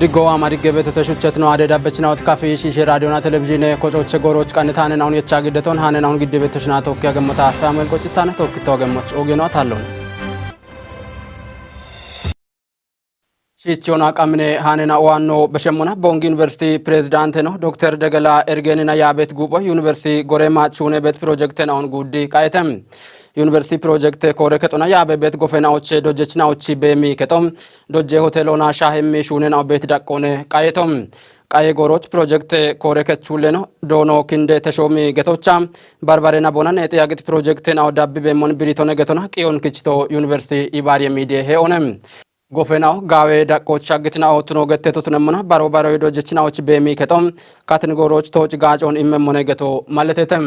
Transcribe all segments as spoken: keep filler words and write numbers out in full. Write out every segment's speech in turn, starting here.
Diggo ama digge beto te shuchet no ade dabbech na ot kafi shishe radio na television ko choche goroch kan tanen aun yecha giddeton hanen aun gidde beto shna tokki agemota Samuel Qochitane tokki to agemoch ogeno tallon. Shichona qamine hanena owanno beshemmona Bongi University Presidente no Dokter Degela Ergenina yaabet gubo University gorema chune bet project na on guddi qaetem. University project kore kexona yaabe bet gofena oche dojechna ochi bemi kexom dojje hotelona shahemmi shunena obet daqqone qaetom. Qaye goroch project kore kechuleno dono kinde teshomi getocha barbarena bona ne xiyagit project na odabbi bemmon biritone getona qiyon kichito University ibari yemide he onem. Gofenao gawe daqqoch shaggitnao tuno gette tutunemmona baro baro dojechnaoch bemi kexom katin goroch tooch gaacon immemmone geto malletetem.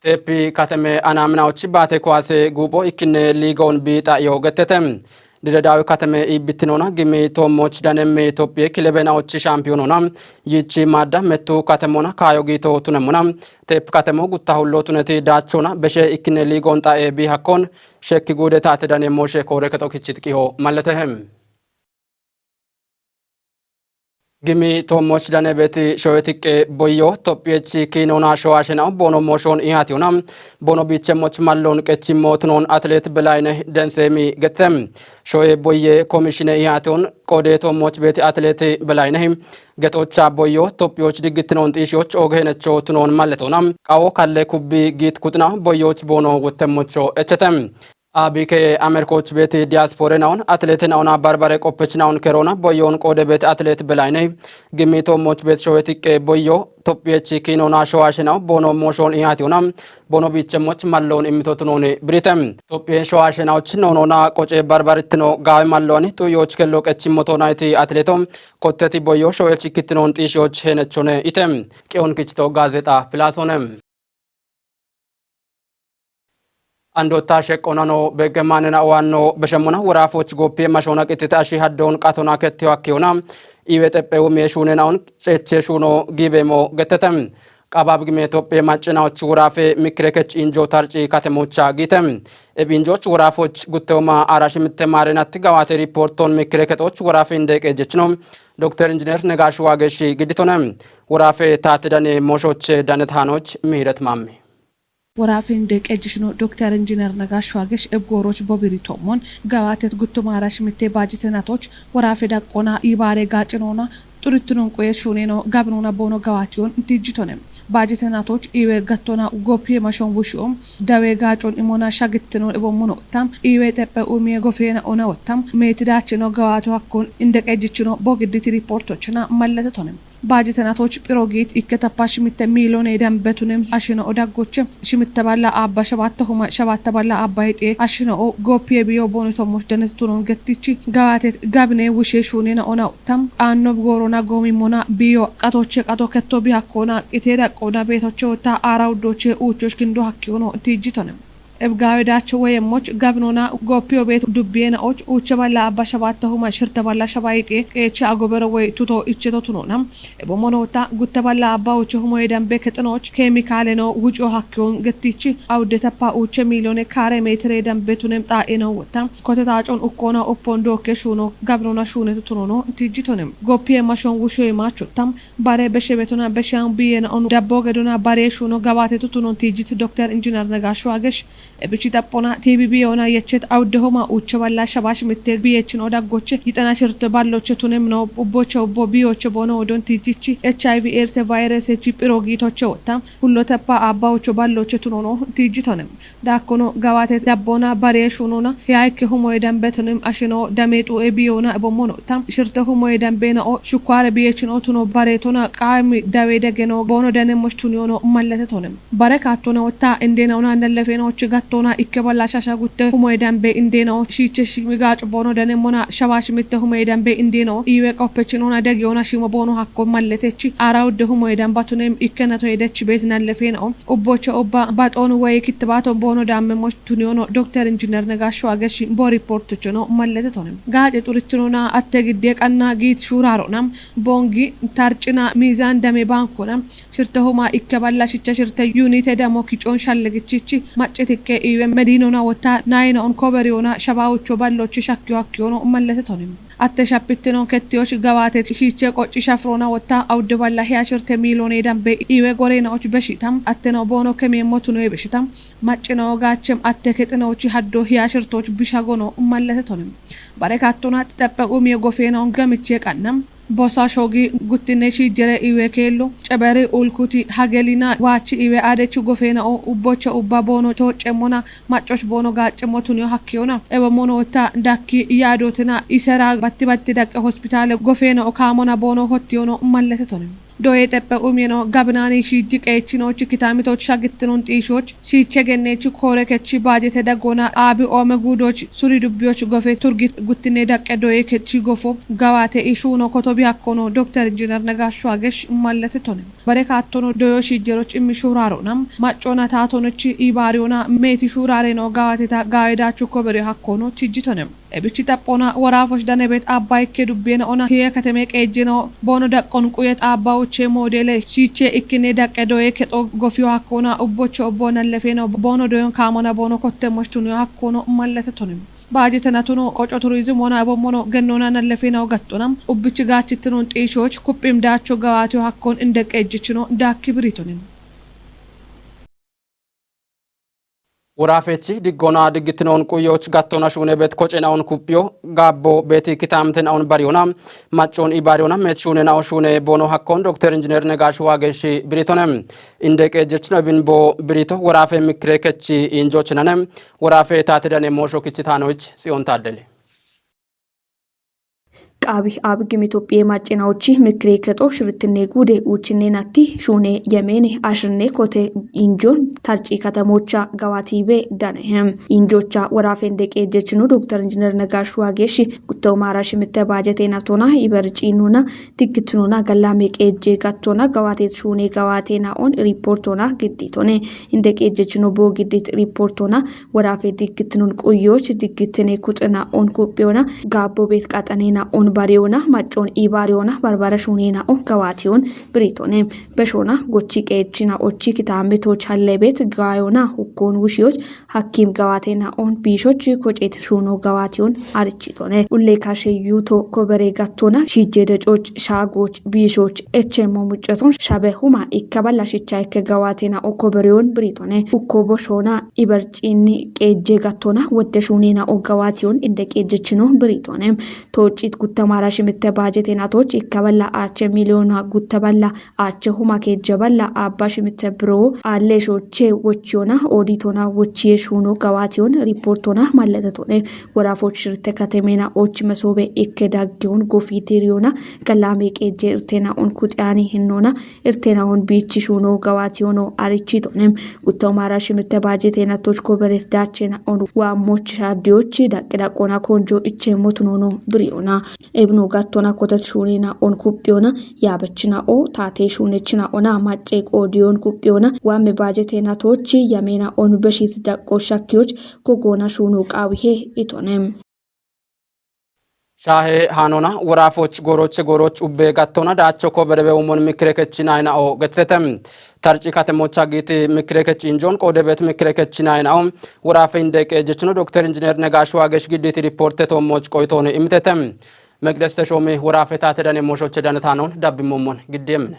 Tepi kateme anaminaoch baate kuwaase guupho ikkinne liigoon biixa yo gettete. Diredawi kateme iibbittinoona gimi toommoch danemme Itophiye kilebenaoch shampiyonona yichi madda mettu katemona kaayo giito tunemmona. Tepi katemo gutta hullo tuneti daachona beshe ikkinne liigoon xa'e bi hakkon shekki guude taate danemmo shekoore kexo kichit qiho malletehem. Gimi toommoch dane beti shoye tiqqe boyyo Tophiyechi kiinona showa shenao bono moshon ihationa bono bichemmoch mallon qechimmo tunon atlet Belayne Densemi gettem. Shoye boyye komishine ihation qode toommoch beti atlet Belayne getocha boyyo Tophiyoch diggittinon xiishiyoch ogehenecho tunon malletona qawo kalle kubbi giit kuxna boyyoch bono wottemmocho echetem. Abike Amerkoch beti diaspore naun atlete nauna barbare qoppech naun kerona boyon qode beti atlet Belayne gimi toommoch bet showe tiqqe boyyo Tophiyechi kiinona showa shenao bono moshon ihationa bono bichemmoch mallon immito tunoni biritem. Tophiye showa shenaoch nonona qoce barbaritino gawe mallon xuyoch kello qechimmoto nayti atleto kotteti boyyo showe chikkittinon xiishiyoch henechone item. Qiyon kichito gazexa Pilasonem. Andotta sheqqonano begge manena owanno beshemmona worafoch goppiye mashona qixxite ashi haddon qatona kettiyo akkiyona iwe xephe umiye shunenaon ceche shuno giibemo gettete. Qabab gime Tophiye maccinaoch worafe mikirekech injo tarci katemocha giite. Ebinjoch worafoch gutteoma arash mitte maarenatti gawate riporton mikirekexoch worafe indeqe jechno Dokter Injiner Negash Wagesh gidditone. Worafe taate dane moshoche danet hanoch mihiret mamme. Worafe indeqejishno Dokter Injiner Negash Wagesh ebgooroch bobiri tommon gawatet guttumaarash mitte baajitenatoch worafe daqqona ibaare gaacinona xurittinon qoye shuneno gabinona bono gawatiyon tijjitone. Baajitenatoch iwe gattona gopiye mashon wushiyo dawe gaacon imona shagittinon ebommuno tam iwe xephe umiye gofena ona ottam meetidachino gawato hakkon indeqejichino bogidditi riportochina malletetone. Baajitenatoch phiro giit ikke tappa shimitte miilone danbetunem ashino odaggoche shimitte balla abba shabatta huma shabatta balla abba ixie ashino o goppiye biyo booni tommoch danetutunon gettichi gawate gabine wushe shuunena ona tam qaanno goorona goomimmona biyo qatoche qato ketto bi hakkona qite daqqona beetoche otta aara uddoche uuchoch kindo hakkiyono tijjitone. Ebgawe dacho woyemmoch gabinona goppiyo beet dubbiyenaoch uuche balla abba shabatta huma shirte balla shaba ixie qeeche agobero woy tuto icheto tunona. Ebo monota gutta balla abba uuche humoye danbe kexenoch keemikaaleno wuco hakkiyon gettichi awudde tappa uuche miilone kaare meetire danbe tunem xaa'eno wotta kote taacon ukkona oppon dookke shuuno gabinona shuunetu tunono tijjitonem. Goppiye mashon wushoye maachottam bare beshe betona beshan biyena onu dabbo gedona bare shuuno gabaatetu tunon tijjit Dokter Injiner Negash Wagesh ebichi xaphona T B B ona yechet awudde homa uuche balla shabash mitte biyechin odaggoche yixena shirte balloche tunemno ubboche ubbo biyoche bono odon tijjichi H I V AIDS virus echi phiro giitoche wotta hullo tappa abba ucho balloche tunono tijjitonem. Daakkono gawaate dabbona bare shunona hiya ikke humoye danbe tunim ashino dame xu'e biyona ebommono tam shirte humoye danbena o shukkuware biyechino tuno bare tona qaami dawe degeno boono danemmoch tuniyono mallete tonem. Bare kaattona wotta indena ona nallefena och gattona ikke balla shasha gutte humoye danbe indena o shiiche shimi gaaco boono danemmona shabash mitte humoye danbe indena o iwe qoppechinona degiyona shimo boono hakko malletechi ara udde humoye danba tunem ikkena toye dech beet nallefena o ubboche ubba baxoon woy kittibaaton boono daamme moch tuniyono Dokter Injiner Negash Wagesh bo riportochono mallete tonem. Gaace xurittinona atte gidde qanna giit shuurarona bongi tarcina miizan dame baankona shirte huma ikke balla shicha shirte yunite damo kicoon shallegichichi maccetikke iwe medinona wotta naina on koberiona shabawocho ballochi shakkiyo hakkiyono mallete tonim. Atte shappittino kettiyoch gawaate shiiche qocci shafrona wotta awudde balla hiyashirte miilone dambe iwe gorena och beshitam atteno boono kemiemmo tunoye beshitam. Maccino gaachem atte kexinochi haddo hiyashirtoch bishagono mallete tonim. Bare kattona xeppe umiye gofeena on gamiche qannam. Bosa shogi guttinne shiijjere iwe keello ceberi ulkuti hagelina waachi iwe adechu gofeena o ubbocha ubba boono tooccemmona maccoch boono gaaccemmo tuniyo hakkiyona ewe mono wotta dakki yaadootina isera batti batti daqqe hospitaale gofeena o kaamona boono hottiyono mallete tonim. Doye xeppe umiyeno gabinaani shiijji qeechinoochi kitaamitoch shagittinun xiishoch shiiche genneechi koore kechi baajete daggoona aabi oome guudoch suri dubbiyoch gofe turgi guttinne daqqe doye kechi gofo gawaate ishuuno kotobi hakkono Dokter Injiiner Negaashu Agesh mallete tone. Bare kaattono doyo shiijjeroch immi shuuraaroona maccoona taatonochi ibaariyoona meeti shuuraareno gawaateta gaawedaachu kobere hakkono tijji tone. Ebichi xaphoona woraafoch danebet abba ikke dubbiena ona hiye kateme qeejjeno boono daqqon quyet abba uche moodele shiiche ikkine daqqe doye kexo gofiyo hakkoona ubbocho obbo nallefeeno boono doyon kaamona boono kottemmoch tuniyo hakkono mallete tonim. Baajete natuno qoco turizim wona ebommono gennona nallefeena gattona ubbichi gaachittinon xiishoch kuphim daacho gawaatiyo hakkon inde qeejjichino daakki biritonim. Woraafechi diggona diggitinoon quyyoch gattona shuune bet kocenaon kuphiyo gaabbo beti kitaamtenaon bariyona maccoon ibaariyona met shuunenao shuune boono hakkoon Dokter Injineer Negaash Waageeshi biritone. Inde qeejjechino ebin boo birito woraafe mikire kechi injochinane. Woraafe taate dane moosho kichitaanoich Tsiyoon Taaddele. Qaabi abigim Itophiye maccinaochi mikire kexo shibittinne guude uuchinne natti shuune yemeene ashirne kote injoon tarci katamocha gawaatibe danehe. Injocha woraafen deqeejjechino Dokter Injineer Nagaashu Waageeshi gutto maara shimitte baajete natona iberciinona diggitinona gallaame qeejje gattona gawaate shuune gawaate naon riipportona gidditone. Inde qeejjechino boo giddit riipportona woraafe diggitinon quyyoch diggitine kuxina on kuphiyona gaabbo beet qaxanena on bariyona maccon ibaariyona barbara shuunena on gawaatiyon biritone. Beshona gochi qeechina ochi kitaametoch hallebeet gaayona hukkoon wushiyoch hakkim gawaatena on biishoch koceet shuuno gawaatiyon arichitone. Ulle kashe yuuto kobere gattona shiijje decoch shaagoch biishoch echemmo mucceton shabe huma ikka balla shicha ikke gawaatena o koberiyon biritone. Ukko boshona iberciinni qeejje gattona wodde shuunena o gawaatiyon inde qeejjechino biritone. Toocit gutta maara shimitte baajete natoch ikka balla aache miliyoona gutta balla aache huma keejje balla abba shimitte biro aalle shooche wochiyona ooditona wochiye shuuno gawaatiyon riipportona malletetone. Woraafoch shirte katemena och mesoobe ikke daggeyon gofi diriyona gallaame qeejje irtena on kuxiyani hinnona irtena on biichi shuuno gawaatiyono arichitone. Gutta maara shimitte baajete natoch koberet daachena on waammoch shaaddiyoch daqqi daqqona konjo ichemmo tunono biriyona. Ebno gattona kotet shuunena on kuphiyona yaabechina o taate shuunechina ona macce qoodiyon kuphiyona waamme baajete natoch yamena on beshit daqqo shakkiyoch gogoona shuuno qaawihe itone. Shaahe haanona woraafoch gooroche gooroch ubbe gattona daacho ko berebe umon mikire kechinayna o gettete. Tarci katemocha giiti mikire kech injoon qoodebet mikire kechinayna o woraafe inde qeejjechino Dokter Injineer Negaash Waagesh gidditi riipporte toommoch qoytoone imitete. Meqdes Teshoomi woraafe taate dane mooshoche danetaanoon dabbimmommon giddiyemine.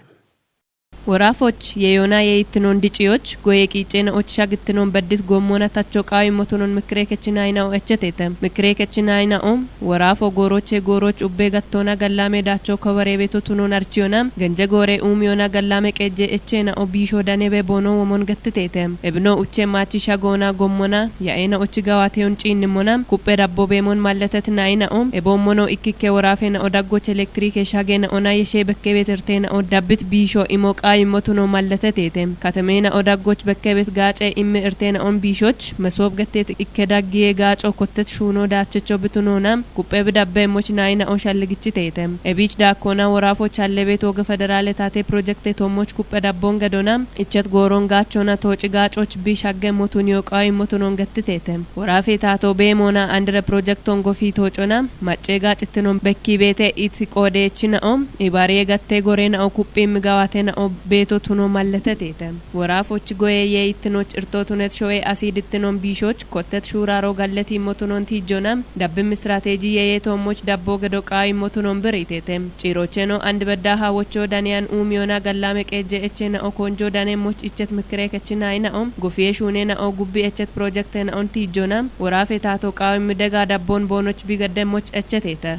Woraafoch yeyoona yeyittinoon diciyoch goye qiiccena och shagitinoon beddit goommona tacho qaawi motunoon mikire kechinayna o echeteete. Mikire kechinayna o woraafo gooroche gooroch ubbe gattoona gallaame daacho kowareebeto tunoon archiyona genje goore uumiyona gallaame qeejje echena o biisho danebe boono womon gettiteete. Ebino uche maachi shagoona goommona yaena och gawaateyon ciinnimmona kuphe dabbo beemon malletet nayna o eboommono ikkikke woraafena o daggoch elektirike shagena ona yeshe bekkebet irtena o dabbit biisho imo qaawi motuno malleteteete. Katemena o daggoch bekkebet gaace imme irtena on biishoch mesoob gettet ikke daggiye gaaco kottet shuuno daachecho bitunona kuphe bidabbe moch nayna o shalligichiteete. Ebiich daakkona woraafoch hallebet woge federaale taate pirojekte toommoch kuphe dabbon gedona ichet gooron gaachona tooci gaacoch biish hagge motun yoqaawi motunon gettiteete. Woraafe taato beemoona andire pirojekton gofi toocona macce gaacittinon bekki beete it qoodeechina o ibaariye gatte gorena o kuphi immi gawaatena o Beeto tuno malleteteete. Woraafoch goye yee ittinoch irtootunet sho'e asiidittinon biishoch kottet shuuraaro galletiimmo tunon tiijjona, dabbim istirateeji yeye toommoch dabbo gedo qaawimmo tunon biriiteete. Ciiroocheno andi bedda haawocho daniyan uumiyona gallaame qeejje eche na'o koonjo dane moch ichet mikkire kechinaayi na'o, gufiye shuune na'o gubbi echet pirojekte na'on tiijjona, woraafe taato qaawimmi dega dabbon boonoch bigedde moch echeteete.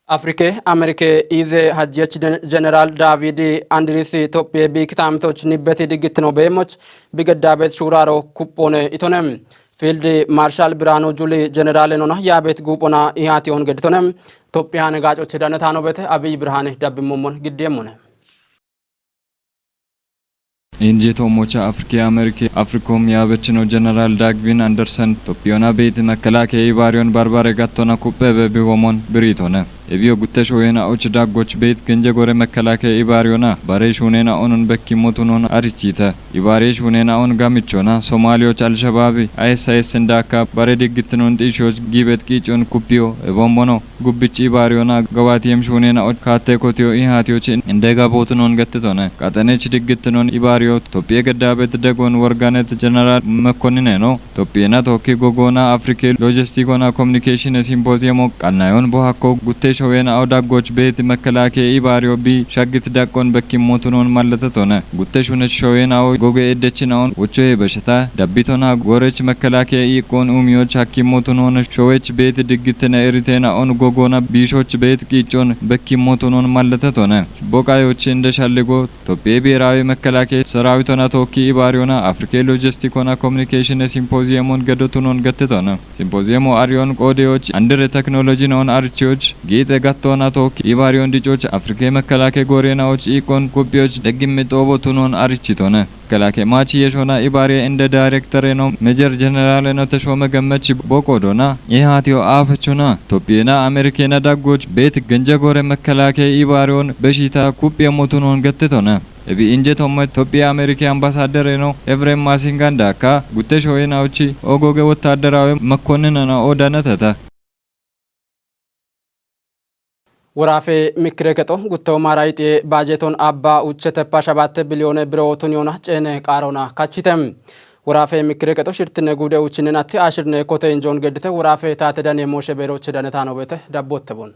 Afrike Amerike ize hajjech General David Andris Tophiye bi kitaamitoch nibbeti diggittino beemoch bigeddaabet shuuraaro kuphoone itone. Field Marshal Birhaanu Juli Generale nona yaabet guuphona ihaati on gedditone. Tophiyaane gaacoche danetaanobete Abiy Birhaane dabbimmommon giddeemmone. Injeetoo mocha Afrike Amerike Afrikom yaabechino General Dagvin Anderson Tophiyona beeti mekkelaakiya ibaariyon barbare gattona kuphebe biwomon biriitone. Ebiyo guttesho weena och daggoch beet genje gore mekkelaakiya ibaariyona bare shuunena onun bekkimmotunon arichiite. Ibaariye shuunena on gamichona Somaaliyoch Alshabaabi I S I S ndaakka bare diggittinon xiishiyoch giibet qiicon kuppiyo ebommono. Gubbich ibaariyona gawaatiyem shuunena och kaatte kotiyo ihaatiyoch indega bootunon gettitone. Qaxanech diggittinon ibaariyo Tophiye geddaabet degon worganet General Mekkonnineno. Tophiyena tookki gogoona Afrike Logistikona Communication Simpooziyemo qannayon bohakko gutte showeena o daggoch beeti mekkelaakiye ibaariyo bi shaggit daqqon bekkimmotunon malletetone. Gutte shunech showeena o goge eddechina on wochoye besheta dabbitona gorech mekkelaakiye iiqqon uumiyoch hakkimmotunon showech beeti diggittine eriteena on gogoona biishoch beet qiicon bekkimmotunon malletetone. Boqayoch inde shalligo Tophiye Biheraawi Mekkelaakiya Saraawitona tookki ibaariyona Afrike Logistikona Communication Simpooziyemon gedotunon gettitone. Simpooziyemo ariyon qoodeyoch andire teknolojinoon arichiyoch giixe gattona tookki ibaariyon dicoch Afrike mekkelaakiya gooreenawoch iiqqon kuphiyoch deggimmi xoobotunon arichitone. Mekkelaakiya maachi yeshona ibaariye inde daayirektereno Mejer Jeneraaleno Teshoome Gemmech boqoodona. Ihaatiyo aafechona Tophiyena Amerikena daggoch beet genje gore mekkelaakiya ibaariyon beshita kuphiyemmotunon gettitone. Ebi inje tommo Tophiya Amerike Ambassador eno Efrem Masinga ndakka gutte shoyena uchi ogoge wotaderaawe mekkonninena odaneteta. Woraafe mikkire kexo gutto maara ixiye baajeton abba uche teppa shabatte biliyone biro tuniyona ceene qaarona kachite. Woraafe mikkire kexo shirtine guude uchinen atti ashirne kote injoon geddite woraafe taate dane mooshe beeroche danetaano beete dabbotte bun.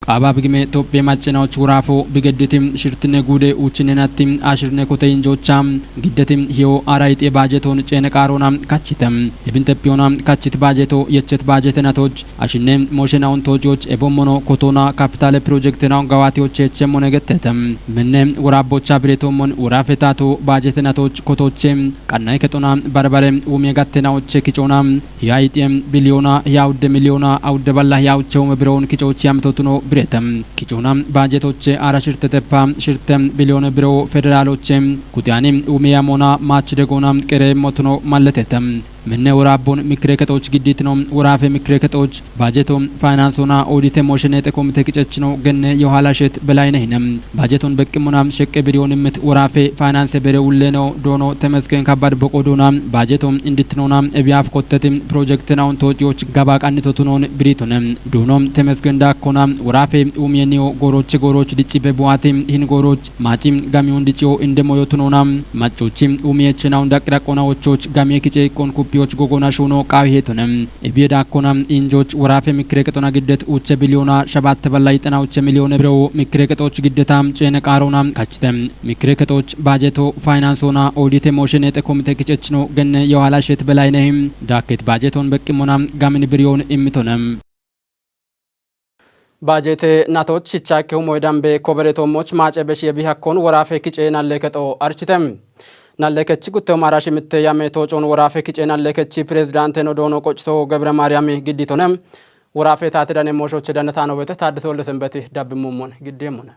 Qaaba bigime Tophiye maccinawoch wuraafo bigedditi shirtine guude uuchinenatti ashirne kote injoocha giddeti hiyo ara ixiye baajeton ceene qaarona kachite. Ebin teppiyona kachit baajeto yechet baajetenatoch ashinne mooshenawon toociyoch ebommono kotoona kapitaale pirojektenaw gawaatiyoch hechemmone gettete. Menne wuraabbocha biletoommon wuraafe taato baajetenatoch kotooche qannaye kexona barbare uumiye gattenawoche kicoona hiya ixiye biliyoona hiya awudde miliyoona awudde balla hiya uche uume biroon kicochi yamitotuno birete. Kicoona baajetoche ara shirte teppa shirte biliyoone biro federaaloche kutiyani uume yamoona maach degoona qereemmotuno malletete. Menne woraabbon mikkire kexooch gidditino woraafe mikkire kexooch baajeto fayinaansoona oodite mooshe neexe komite kicechino genne yohalashet belaynehine. Baajeton beqqimmona sheqqe biriyoonimmit woraafe fayinaanse bere wulleno doono Temesgen Kabbad boqo doona baajeto indittinoona ebiyaaf kotteti pirojektenaun toociyoch gaba qannitotunoon biritone. Doono Temesgen daakkona woraafe uumiyeniyo gooroche gooroch diccibe buwaati hin gooroch maaci gamiyun diciyo inde moyotunoona maccochi uumiyechenaun daqqi daqqona wochoch gamiye kice iqqon kuppiyoch gogona shuuno qaawihetone. Ebiye daakkona injoch woraafe mikkire qexona giddet uche biliyoona shabatte balla yixena uche miliyoone biro mikkire qexooch giddeta ceene qaarona kachite. Mikkire kexooch baajeto fayinaansoona oodite mooshe neexe komite kicechino genne yohalashet belaynehim daakket baajeton beqqimmona gamin biriyoon immitone. Baajete natoch shichaakke humoy dambe kobere toommoch maace beshi yebi hakkon woraafe kice nalleekexo archite. Nalleekech gutteho maarashi mitte yame toocoon woraafe kice nalleekech pirezidaanteno doono qocito Gebire Maariyami gidditone. Woraafe taate dane mooshoche danetaano beete Taaddese Wolde Senbeti dabbimmummon giddeemmone.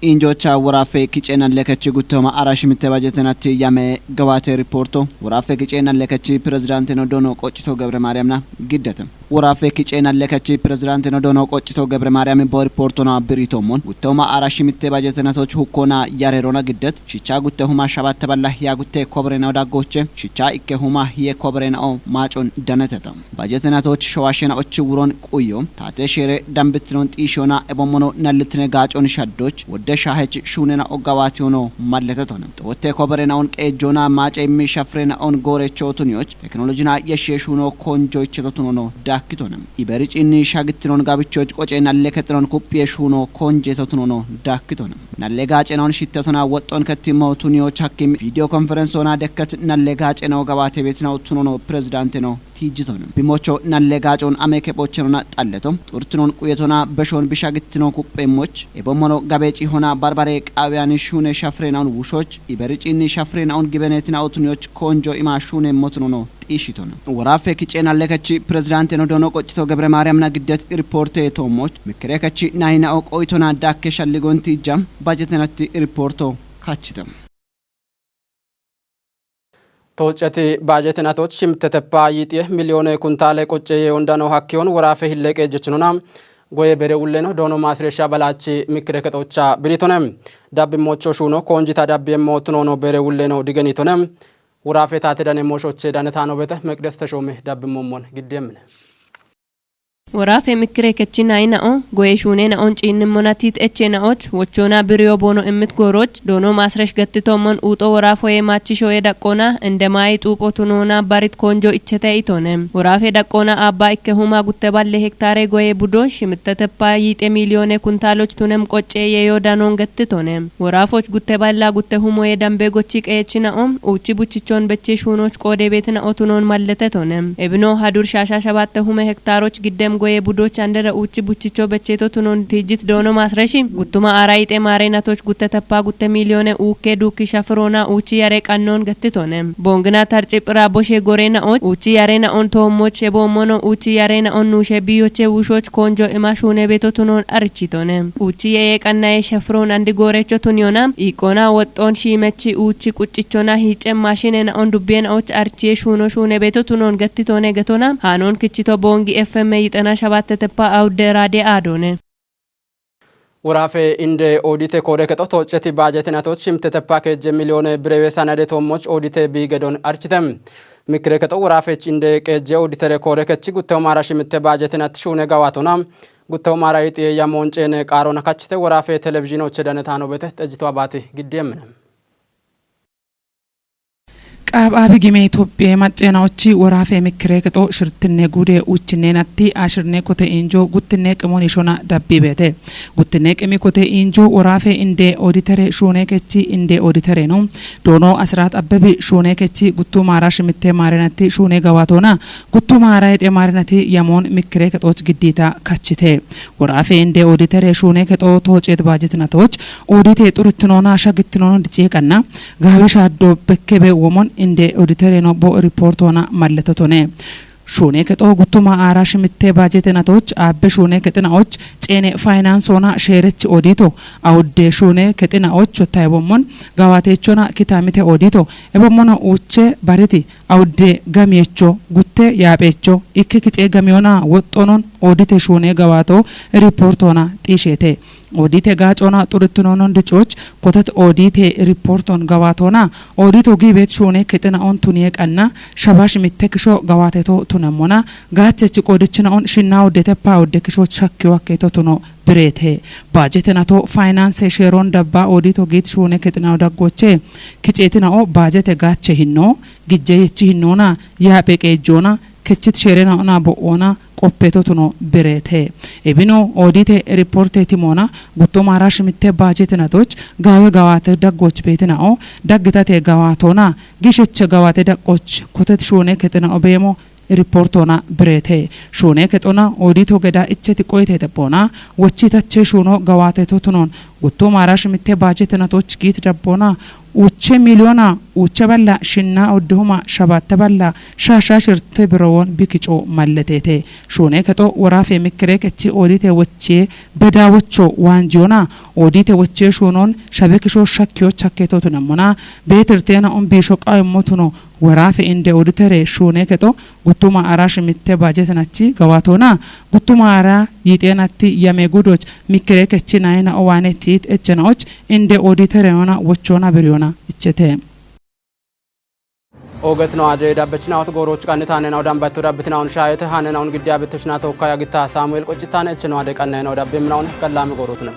Injoocha woraafe kice nalleekech gutteho maarashi mitte baajetenatti yame gawaate ripoorto woraafe kice nalleekech pirezidaanteno doono qocito Gebire Maariyamna giddete. Worafe kice nalle kechi pirezidaante no doono Qoccito Gebre Maariyam bo ripoortona biritoomon, guttehuma ara shimitte bajetenatoch hukkona yareerona giddet, shicha guttehuma shabatte balla hiya gutte koberena daggoche, shicha ikkehuma hiye koberena o maacon daneteta. Bajetenatoch showashena och wuron quyo, taate shere dambitinon xiishona ebommono nallitine gaacon shaddoch, wodde shahech shuunena o gawaati hono malletetona. Xootte koberenaon qeejjoona maace immi shafirena on goorecho tuniyoch, teknolojina yeshshe shuuno konjo icheto tunono daakkitona. Iberi ciinni shagittinon gabichoch qoce nalle kexinon kuphiye shuuno konjeto tunono daakkitona. Nalle gaacenaon shittetona woxxon kettimmo tuniyoch hakkim video konferensona dekket nalle gaacenao gabaate betinao tunono pirezidaanteno tiijjitona. Bimocho nalle gaacon ame kephochenona xalleto, xurtinon quyetona beshon bishagittino kupheemmoch, ebommono gabeeci hona barbare qaawiyani shuune shafirena on wushoch, iberi ciinni shafirena on gibenetina o tuniyoch konjo ima shuunemmo tunono xiishitona. Worafe kice nalle kechi pirezidaante no doono Qoccito Gebre Maariyam na giddet ripoorte toommoch, mikire kechi nayina o qoytona daakke shalligon tiijja bajetenatti ripoorto kachite. Toocceti baajetenatoch shimteteppa yiixiye miliyoone kuntaale qocce yeeyon dano hakkiyon worafe hille qeejjechinona goye bere ulleno doono maasiresha balaachi mikire kexocha biritone. Dabbimmocho shuuno koonjita dabbiemmo tunoono bere ulleno digenitone. Worafe taate dane mooshoche dane taano bete Meqdes Teshoome dabbimmommon giddeemmine. Worafe mikire kechi nayinao, goye shuunenao ciinnimmona tiit echenaoch, wochona biriyo boono immit gooroch, doono maasresh gattitoommon uuxo worafoye maachishoye daqqoona, inde maayi xuupho tunoona barit konjo ichete itone. Worafe daqqoona aabba ikkehuma gutte balle hektaare goye budo, shimteteppa yiixe miliyoone kuntaaloch tunem qocce yeeyo danon gattitone. Worafoch gutte balla gutte humoye dambe gochi qeechinao, uuchi buchichon bechi shuunoch qoode beetinao tunon malletetone. Ebino hadur shasha shabatte hume hektaaroch giddem goye budoch andere uuchi buchicho becheto tunon tiijjit doono maasreshi. Guttuma ara yiixe maare natoch gutte teppa gutte miliyoone uukke duukki shafirona uuchi yare qannon gattitone. Bongina tarciphira boshe gore naoch, uuchi yare naon toommoch eboommono uuchi yare naon nuushe biyoche wushoch konjo ima shuune beeto tunon arichitone. Uuchi yeye qannaye shafiron andi goorecho tuniyona, iiqona woxxon shiimechi uuchi quccichona hiice maashine naon dubbiye naoch arichiye shuuno shuune beeto tunon gattitone getona, haanon kichito Bongi F M yixena shabatte teppa awudde raade aadone. Worafe inde oodite koore kexo toocceti baajetenatoch shimteteppa keejje miliyoone birewe sanade toommoch oodite biigedon archite. Mikire kexo worafech inde qeejje ooditere koore kechi gutteo maara shimitte baajetenat shuune gawaatona. Gutteo maara yiixiye yamoon ceene qaarona kachite worafe televizhiinoche dane taano bete Xejjito Abaati giddeemmine. Qaab Abi Gime Itophiye maccenaochi worafe mikire kexo shirtinne gude uchinnenatti ashirne kote injo guttinne qimoni shona dabbi beete. Guttinne qimi kote injo worafe inde ooditere shuune kechi inde ooditere no. Doono Asirat Abbebi shuune kechi guttu maara shimitte maarenatti shuune gawaatona. Guttu maara yiixe maarenati yamoon mikire kexoch giddiita kachite. Worafe inde ooditere shuune kexo tooccet baajetenatoch oodite xurittinoona shagittinoona diciye qanna. Gaawe shaaddo bekkebe womon inde ooditereno bo ripoortoona malletotone. Shuune kexo guttuma aara shimitte baajetenatoch aabbe shuune kexinaoch ceene faayinaansoona sheerech oodito. Awudde shuune kexinaoch taybommon gawaatechona kitaamite oodito. Ebommono uuche bariti awudde gamiyecho gutte yaaphecho ikke kice gamiyona woxxonon oodite shuune gawaato ripoortoona xiisheete. Oodite gaacona xurittinonon dicoch kotet oodite ripoorton gawaatona oodito giibet shuune kexinaon tuniye qanna shabash mitte kisho gawaateto tunemmona gaachech qoodichinaon shinna oddeteppa odde kisho shakkiyo akkeeto tuno bireete. Baajete nato faayinaanse sheeroon dabba oodito giit shuune kexinao daggoche kiceetinao baajete gaache hinno gijje yechi hinnoona yaaphe qeejjoona kechit sheerenaona bo'oona qoppeeto tuno bireete. Ebino oodite ripoorte timoona gutto maara shimitte baajete natoch gaawe gawaate daggoch beetinao daggitate gawaatoona gisheche gawaate daggoch kotet shuune kexinao beemo ripoortoona bireete. Shuune kexona oodito geda icheti qoyite debboona wochitache shuuno gawaateto tunon gutto maara shimitte baajete natoch giit debboona Uche miliyoona uche balla shinna odduhuma shabatte balla shaasha shirte birowon bikico malletete. Shuune kexo woraafe mikkire kechi oodite wochie bedaawocho waanjiyona. Oodite wochie shuunon shabekisho shakkiyo chakketotunemmona. Beetirteena umbiisho qaayimmotuno woraafe inde ooditere shuune kexo guttuma ara shimitte baajetinachi gawaatoona. Guttuma ara yiixeenatti yame gudoch mikkire kechi nayina owaane tiit echenoch inde ooditerenona wochoona biriyona ichete. Oget no ade dabbechnawt gooroch qannitaanena odambatto dabbitinaun shaayete haanena un giddiya bittishna tokka yagitta Samuel qoccitaane echeno ade qannayena odabbe minaun gallaame goorotuna.